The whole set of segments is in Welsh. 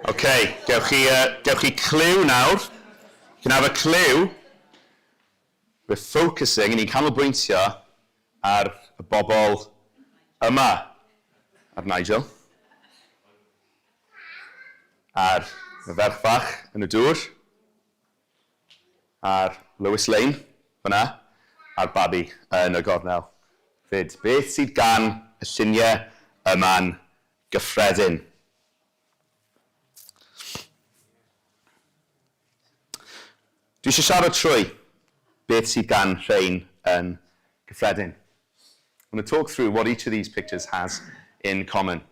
OK, gewch chi, gewch chi cliw nawr. You can have a clue. We're focusing, ni'n canolbwyntio ar y bobl yma. Ar Nigel. Ar y ferch fach yn y dŵr. Ar Lois Lane, fyna. A'r babi yn y gornel 'fyd. Beth sydd gan y lluniau yma'n gyffredin? Dwi eisiau siarad trwy beth sydd gan rhain yn gyffredin. I'm going to talk through what each of these pictures has in common.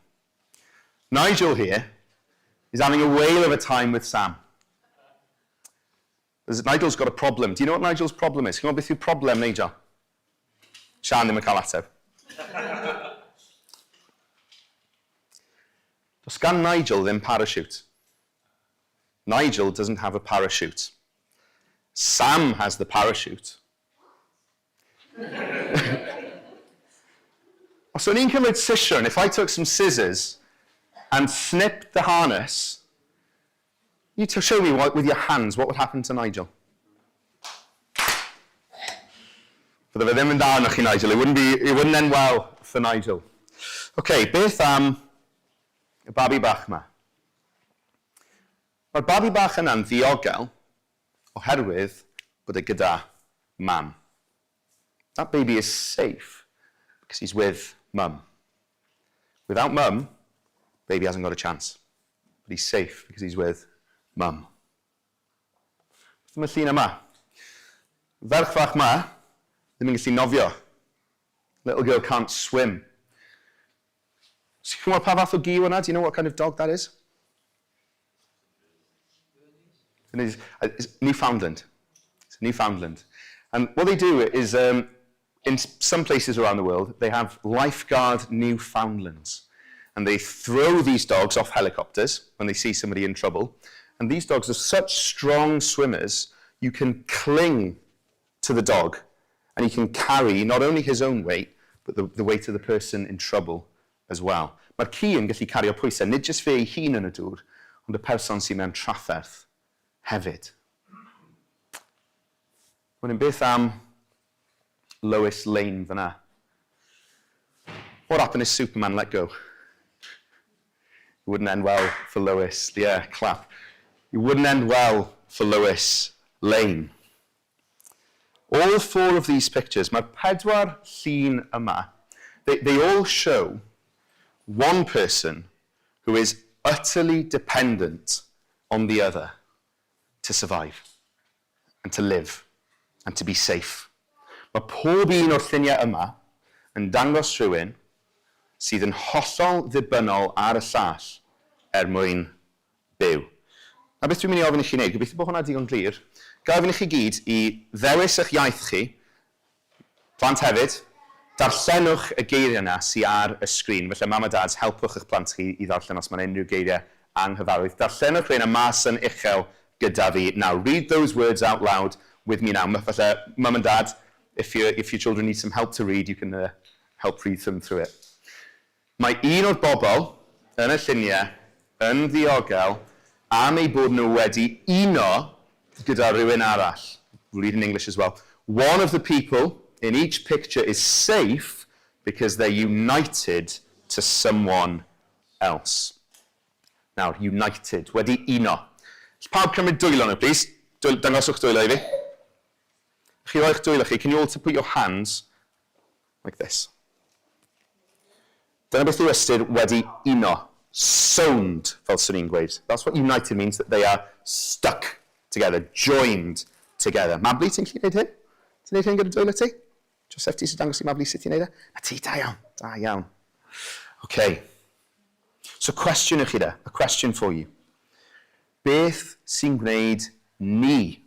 Nigel here is having a whale of a time with Sam. Nigel's got a problem. Do you know what Nigel's problem is? Chi'n gwybod beth yw problem Nigel? Sian ddim yn cael ateb. Does gan Nigel ddim parachute. Nigel doesn't have a parachute. Sam has the parachute. Os o'n i'n cymryd siswrn, if I took some scissors and snipped the harness, you to show me what, with your hands what would happen to Nigel. Bydde fe ddim yn dda arnoch chi, Nigel. It wouldn't, be, it wouldn't end well for Nigel. OK, beth am y babi bach yma? Mae'r babi bach yna'n ddiogel oherwydd bod e gyda mam. That baby is safe because he's with mum. Without mum, baby hasn't got a chance. But he's safe because he's with mum. Beth am y llun yma? Ferch fach ma ddim yn gallu nofio. Little girl can't swim. Ti'n gwybod pa fath o gi yw hwnna? Do you know what kind of dog that is? It's Newfoundland. It's Newfoundland. And what they do is, in some places around the world, they have lifeguard Newfoundlands. And they throw these dogs off helicopters when they see somebody in trouble. And these dogs are such strong swimmers, you can cling to the dog and he can carry not only his own weight, but the weight of the person in trouble as well. Mae'r ci yn gallu cario pwysau, nid jyst fe ei hun yn y dŵr, ond y person sydd mewn trafferth hefyd. Wedyn beth am Lois Lane fyna? What happened if Superman let go? It wouldn't end well for Lois. Yeah, clap. It wouldn't end well for Lois Lane. All four of these pictures, mae'r pedwar llun yma, they all show one person who is utterly dependent on the other to survive and to live and to be safe. Mae pob un o'r lluniau yma yn dangos rhywun sydd yn hollol ddibynnol ar y llall er mwyn byw. A beth dwi'n mynd i ofyn i chi wneud, gobeithio bod hwnna digon glir, ga i ofyn i chi gyd i ddewis eich iaith chi, plant hefyd, darllenwch y geiriau yna sy ar y sgrin. Felly mam a dads, helpwch eich plant chi i ddarllen os mae'n unrhyw geiriau anghyfarwydd. Darllenwch rheina mas yn uchel gyda fi nawr. Read those words out loud with me now. Falle, mum and dad, if your children need some help to read, you can help read them through it. Mae un o'r bobl yn y lluniau yn ddiogel am eu bod nhw wedi uno gyda rhywun arall. We'll read in English as well. One of the people in each picture is safe because they're united to someone else. Nawr, united, wedi uno. Pawb cymryd dwylo nhw, please. Dangoswch dwylo i fi. Chi roi'ch dwylo chi. Can you all to put your hands like this? Dyna beth yw ystyr wedi uno. Sownd, fel swn i'n gweud. That's what united means, that they are stuck together, joined together. Mabli, ti'n gallu gwneud hyn? Ti'n gwneud hyn gyda dwylo ti? Joseph, ti sy'n dangos i Mabli sut ti'n gwneud e? Na ti, da iawn, da iawn. Okay. So cwestiwn i chi da, a question for you. Beth sy'n gwneud ni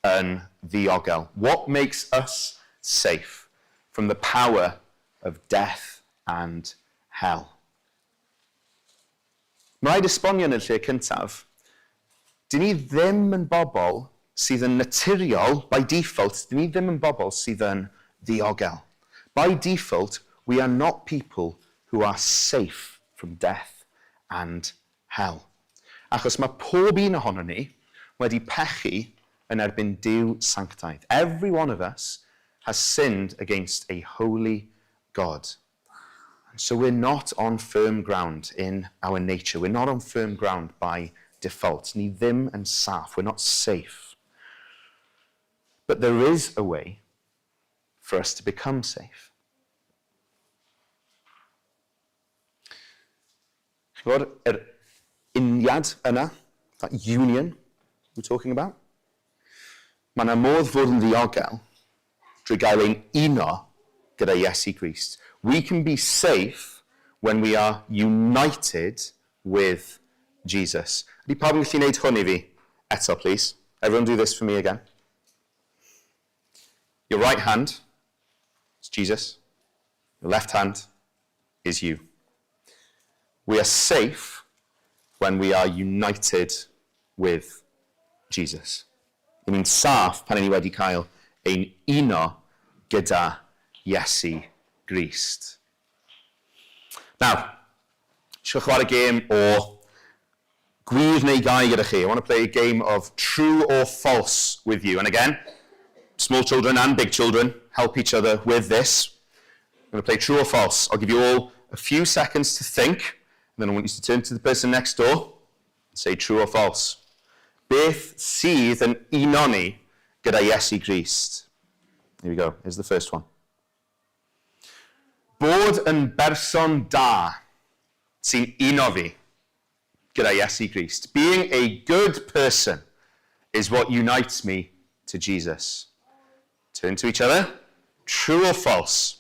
yn ddiogel? What makes us safe from the power of death and hell? Mae rhaid esbonio yn y lle cyntaf, dyn ni ddim yn bobl sydd yn naturiol, by default, dyn ni ddim yn bobl sydd yn ddiogel. By default, we are not people who are safe from death and hell. Achos mae pob un ohonon ni wedi pechu yn erbyn Duw sanctaidd. Every one of us has sinned against a holy God. And so we're not on firm ground in our nature. We're not on firm ground by default. Ni ddim yn saff. We're not safe. But there is a way for us to become safe. Chi'n gwybod yr uniad yna, that union we're talking about? Mae yna modd fod yn ddiogel drwy gael ein uno gyda Iesu Grist. We can be safe when we are united with Jesus. Ydy pawb yn gallu gwneud hwn i fi eto, please? Everyone do this for me again. Your right hand is Jesus. Your left hand is you. We are safe when we are united with Jesus. Ni'n ni'n saff pan ni wedi cael ein uno gyda Iesu Grist. Now, eisiau chwarae gêm o gwir neu gau gyda chi. I want to play a game of true or false with you. And again, small children and big children help each other with this. I'm going to play true or false. I'll give you all a few seconds to think, and then I want you to turn to the person next door and say true or false. Beth sydd yn uno ni gyda Iesu Grist? Here we go. Here's the first one. Bod yn berson da sy'n uno fi gyda Iesu Grist. Being a good person is what unites me to Jesus. Turn to each other. True or false?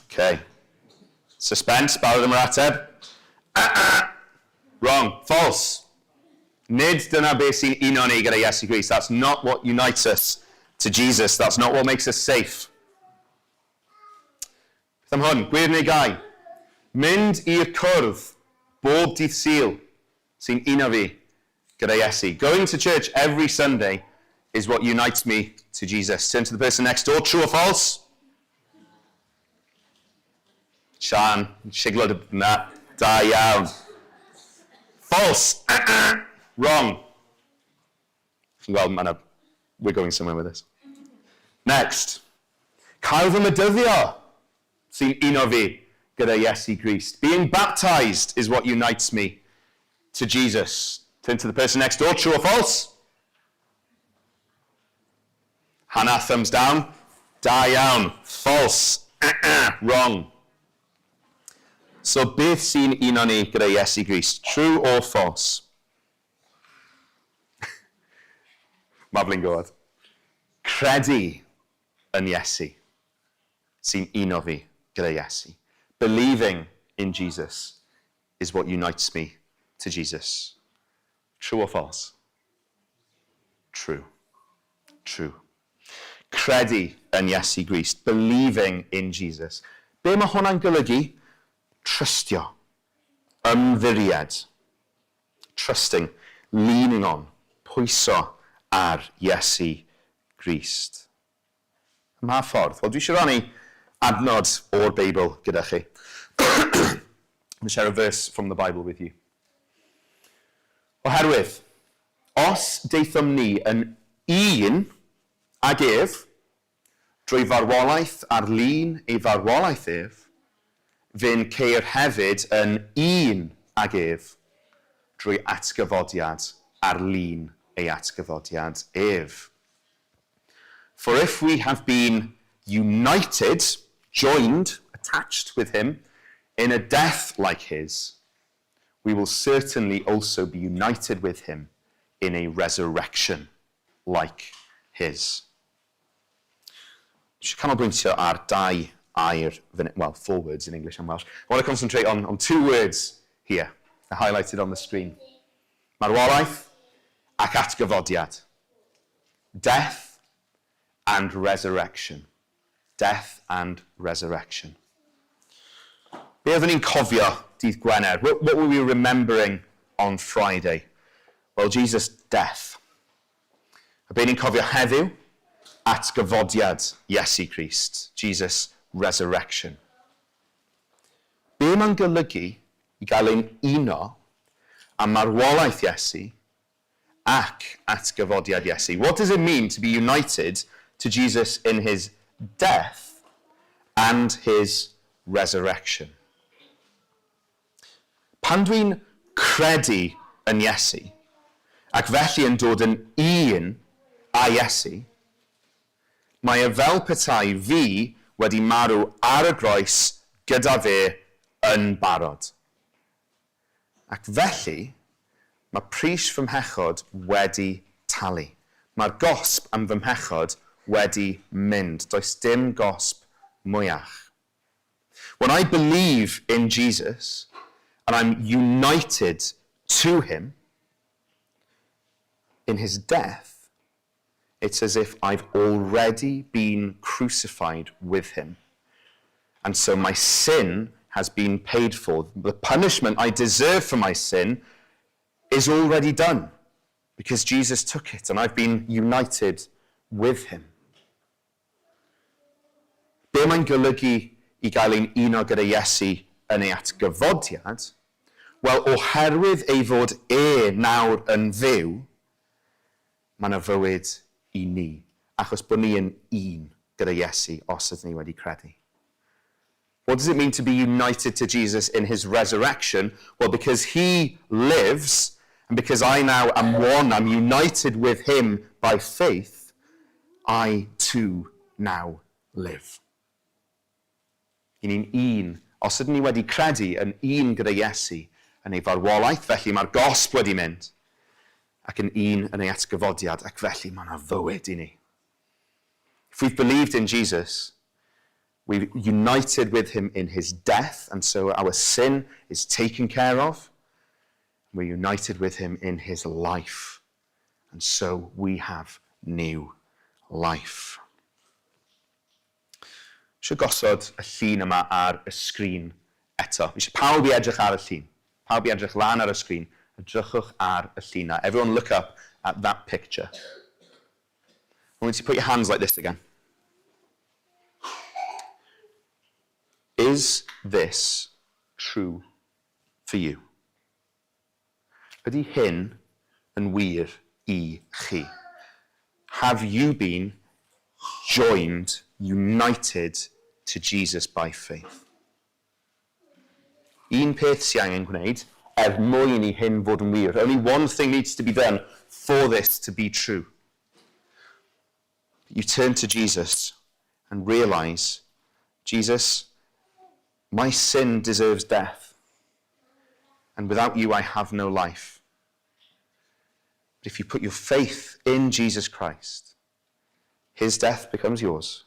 Okay. Suspense, barod am yr ateb. Wrong. False. Nid dyna beth sy'n uno ni gyda Iesu Grist. That's not what unites us to Jesus. That's not what makes us safe. Beth am hwn? Gwir neu gau? Mynd i'r cwrdd bob dydd Sul sy'n uno fi gyda Iesu. Going to church every Sunday is what unites me to Jesus. Turn to the person next door. True or false? Sian, siglo na. Da iawn. False. Wrong. Chi'n gweld, ma' we're going somewhere with this. Next. Cael fy medyddio sy'n uno fi gyda Iesu Grist. Being baptised is what unites me to Jesus. Turn to the person next door. True or false? Hannah, thumbs down. Da iawn. False. Wrong. So beth sy'n uno ni gyda Iesu Grist? True or false? Mabelyn gwybod. Credu yn Iesu sy'n uno fi gyda Iesu. Believing in Jesus is what unites me to Jesus. True or false? True. True. Credu yn Iesu Grist. Believing in Jesus. Be mae hwnna'n golygu? Trystio. Ymddiried. Trusting. Leaning on. Pwyso ar Iesu Grist. Ym mha ffordd? Wel, dwi eisiau rannu adnod o'r Beibl gyda chi. I'm going to share a verse from the Bible with you. Oherwydd, os daethom ni yn un ag ef, drwy farwolaeth ar lun ei farwolaeth ef, fe'n ceir hefyd yn un ag ef drwy atgyfodiad ar lun ei atgyfodiad ef. For if we have been united, joined, attached with him, in a death like his, we will certainly also be united with him in a resurrection like his. Eisiau canolbwyntio ar dau air, well, four words in English and Welsh. I want to concentrate on two words here, highlighted on the screen. Marwolaeth ac atgyfodiad. Death and resurrection. Death and resurrection. Be oeddwn ni'n cofio dydd Gwener? What were we remembering on Friday? Well, Jesus' death. A be ni'n cofio heddiw? Atgyfodiad Iesu Grist. Jesus' resurrection. Be mae'n golygu i gael ein uno â marwolaeth Iesu ac atgyfodiad Iesu? What does it mean to be united to Jesus in his death and his resurrection? Pan dwi'n credu yn Iesu, ac felly yn dod yn un â Iesu, mae e fel petai fi wedi marw ar y groes gyda fe yn barod. Ac felly, mae pris fy mhechod wedi talu. Mae'r gosb am fy mhechod wedi mynd. Does dim gosb mwyach. When I believe in Jesus and I'm united to him in his death, it's as if I've already been crucified with him. And so my sin has been paid for. The punishment I deserve for my sin is already done because Jesus took it and I've been united with him. Be mae'n golygu i gael ein uno gyda Iesu yn ei atgyfodiad? Wel, oherwydd ei fod e nawr yn fyw, mae yna fywyd i ni, achos bod ni yn un gyda Iesu os ydyn ni wedi credu. What does it mean to be united to Jesus in his resurrection? Well, because he lives, and because I now am one, I'm united with him by faith, I too now live. I ni'n un, os ydyn ni wedi credu yn un gyda Iesu yn ei farwolaeth, felly mae'r gosb wedi mynd, ac yn un yn ei atgyfodiad, ac felly mae yna fywyd i ni. If we've believed in Jesus, we've united with him in his death, and so our sin is taken care of. We're united with him in his life, and so we have new life. Eisiau gosod y llun yma ar y sgrin eto. Fi eisiau pawb i edrych ar y llun. Pawb i edrych lan ar y sgrin. Edrychwch ar y llun na. Everyone look up at that picture. I want you to put your hands like this again. Is this true for you? Ydy hyn yn wir i chi? Have you been joined, united to Jesus by faith? Un peth sy'n angen gwneud er mwyn i hyn fod yn wir. Only one thing needs to be done for this to be true. You turn to Jesus and realize, "Jesus, my sin deserves death, and without you I have no life." But if you put your faith in Jesus Christ, his death becomes yours.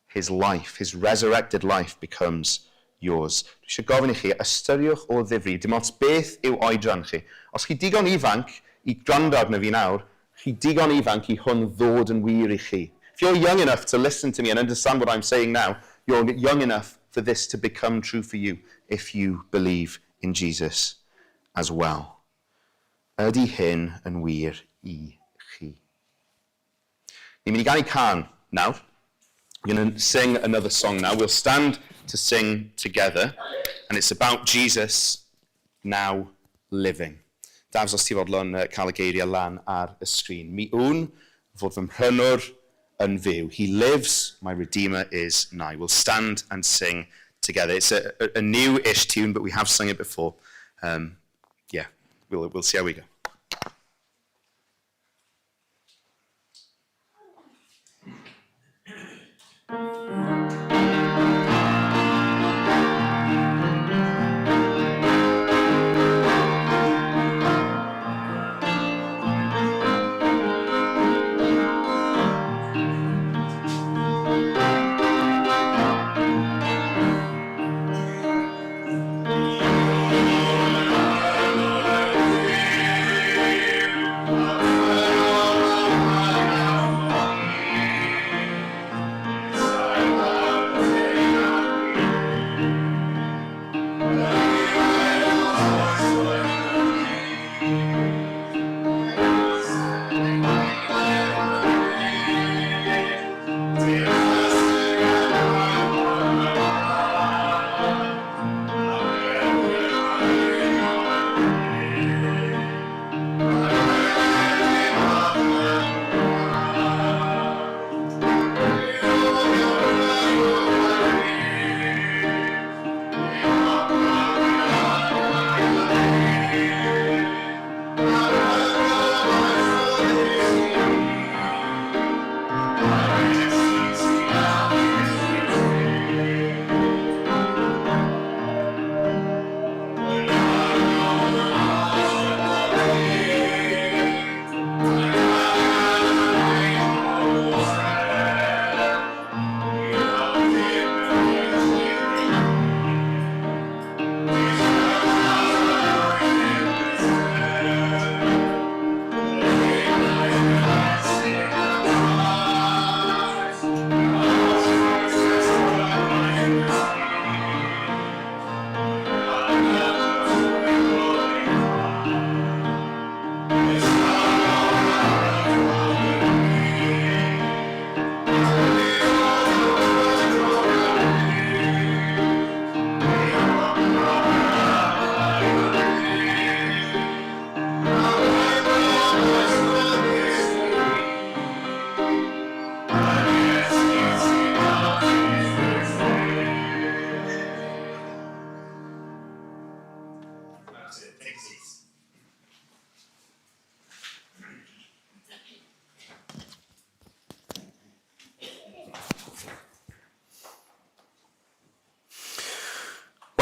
His life, his resurrected life becomes yours. Dwi eisiau gofyn i chi, ystyriwch o ddifri, dim ots beth yw oedran chi. Os chi digon ifanc i gwrando arno fi nawr, chi digon ifanc i hwn ddod yn wir i chi. If you're young enough to listen to me and understand what I'm saying now, you're young enough for this to become true for you if you believe in Jesus as well. Ydy hyn yn wir i chi? Ni'n mynd i ganu cân nawr. We're going to sing another song now. We'll stand to sing together. And it's about Jesus now living. Dafs, os ti fodlon cael y geiriau lan ar y sgrin. Mi wn fod fy mhrynwr yn fyw. He lives, my Redeemer is nigh. We'll stand and sing together. It's a new-ish tune, but we have sung it before. Yeah, we'll see how we go.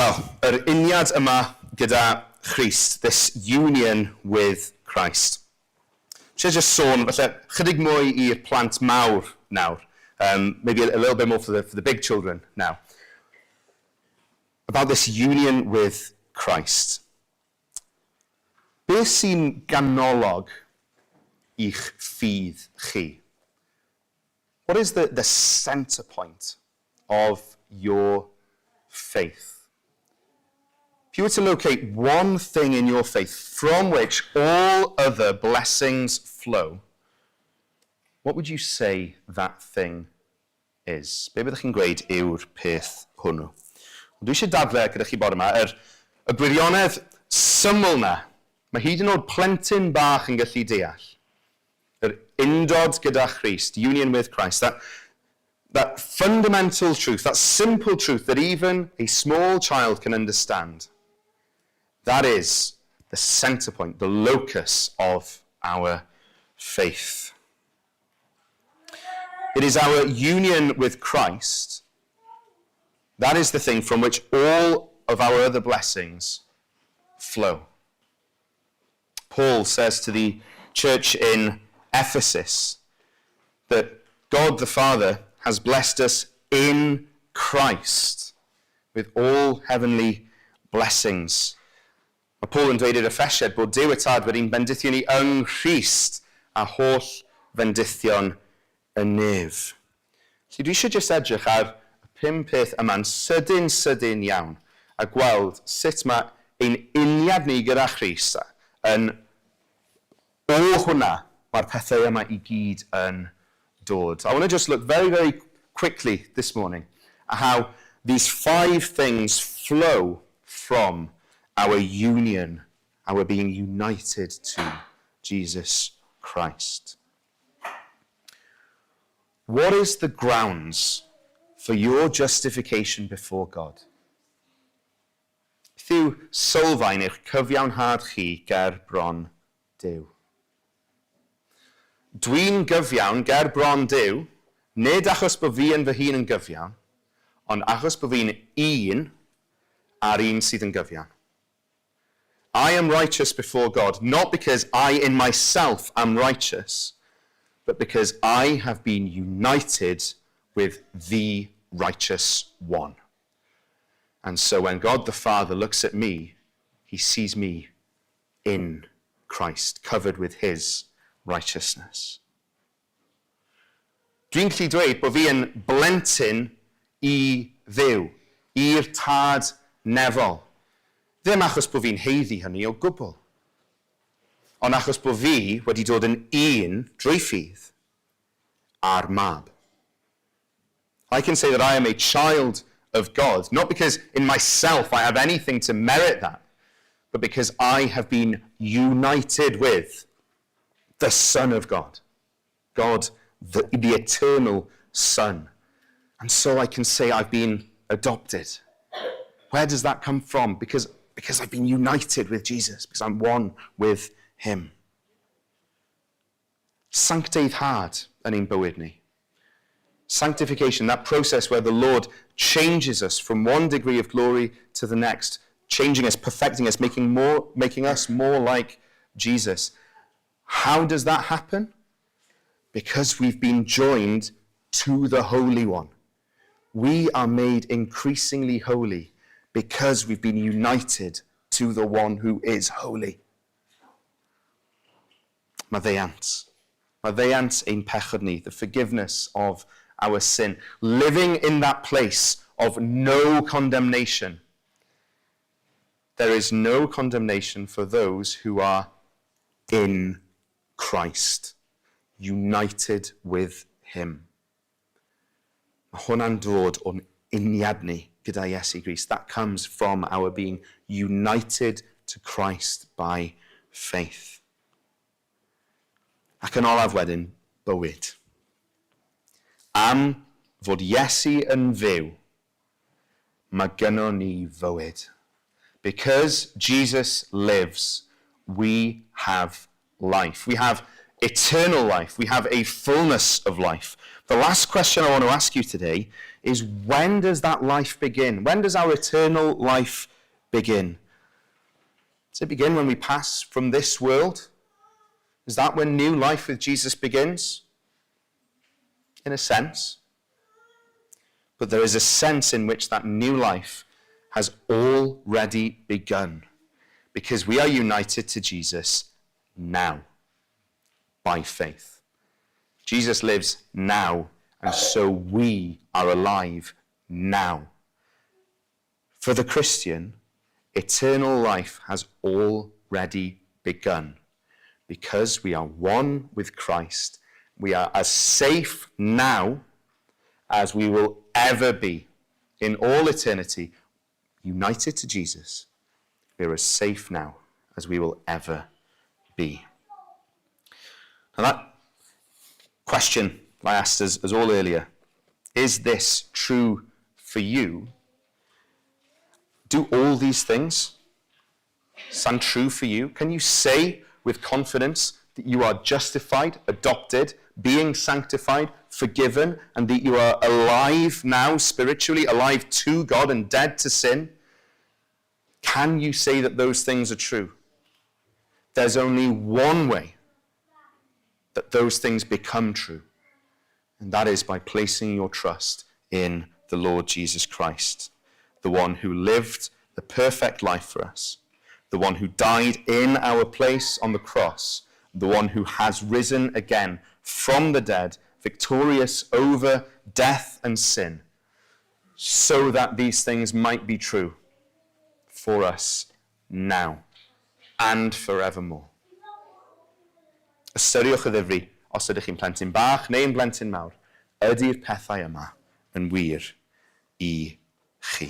Wel, yr uniad yma gyda Christ, this union with Christ. Eisiau just sôn, falle, chydig mwy i'r plant mawr nawr. Maybe a little bit more for the big children now. About this union with Christ. Beth sy'n ganolog i'ch ffydd chi? What is the center point of your faith? If you were to locate one thing in your faith from which all other blessings flow, what would you say that thing is? Be byddwch chi'n gweud yw'r peth hwnnw? Ond dwi eisiau dadle gyda chi bore yma, y gwirionedd syml na, mae hyd yn oed plentyn bach yn gallu deall. Yr undod gyda Christ, union with Christ, that fundamental truth, that simple truth that even a small child can understand. That is the center point, the locus of our faith. It is our union with Christ. That is the thing from which all of our other blessings flow. Paul says to the church in Ephesus that God the Father has blessed us in Christ with all heavenly blessings. Mae Paul yn dweud i'r Effesiaid bod Duw y Tad wedi'n bendithio ni yng Nghrist â holl fendithion y nef. Felly dwi eisiau jyst edrych ar y pum peth yma'n sydyn sydyn iawn a gweld sut mae ein uniad ni gyda Christ yn o hwnna mae'r pethau yma i gyd yn dod. I want to just look very, very quickly this morning at how these five things flow from our union, our being united to Jesus Christ. What is the grounds for your justification before God? Beth yw sylfaen eich cyfiawnhad chi ger bron Duw? Dwi'n gyfiawn ger bron Duw, nid achos bod fi yn fy hun yn gyfiawn, ond achos bod fi'n un â'r un sydd yn gyfiawn. I am righteous before God, not because I in myself am righteous, but because I have been united with the righteous one. And so when God the Father looks at me, he sees me in Christ, covered with his righteousness. Dwi'n gallu dweud bod fi yn blentyn i Dduw, i'r Tad nefol. Ddim achos bod fi'n haeddu hynny o gwbl, ond achos bod fi wedi dod yn un drwy ffydd â'r Mab. I can say that I am a child of God, not because in myself I have anything to merit that, but because I have been united with the Son of God, God, the eternal Son. And so I can say I've been adopted. Where does that come from? Because I've been united with Jesus, because I'm one with him. Sancteiddhad yn ein bywyd ni. Sanctification, that process where the Lord changes us from one degree of glory to the next, changing us, perfecting us, making us more like Jesus. How does that happen? Because we've been joined to the Holy One. We are made increasingly holy because we've been united to the one who is holy. Maddeuant. Maddeuant ein pechod ni, the forgiveness of our sin. Living in that place of no condemnation. There is no condemnation for those who are in Christ, united with him. Mae hwnna'n dod o'n uniad ni gyda Iesu Grist. That comes from our being united to Christ by faith. Ac yn olaf wedyn, bywyd. Am fod Iesu yn fyw, mae gynnon ni fywyd. Because Jesus lives, we have life. We have eternal life. We have a fullness of life. The last question I want to ask you today is, when does that life begin? When does our eternal life begin? Does it begin when we pass from this world? Is that when new life with Jesus begins? In a sense. But there is a sense in which that new life has already begun, because we are united to Jesus now by faith. Jesus lives now, and so we are alive now. For the Christian, eternal life has already begun because we are one with Christ. We are as safe now as we will ever be in all eternity, united to Jesus. We are as safe now as we will ever be. Now, that question I asked us all earlier, is this true for you? Do all these things stand true for you? Can you say with confidence that you are justified, adopted, being sanctified, forgiven, and that you are alive now spiritually, alive to God and dead to sin? Can you say that those things are true? There's only one way that those things become true, and that is by placing your trust in the Lord Jesus Christ, the one who lived the perfect life for us, the one who died in our place on the cross, the one who has risen again from the dead, victorious over death and sin, so that these things might be true for us now and forevermore. Ystyriwch o ddifri, os ydych chi'n plentyn bach neu'n blentyn mawr, ydy'r pethau yma yn wir i chi?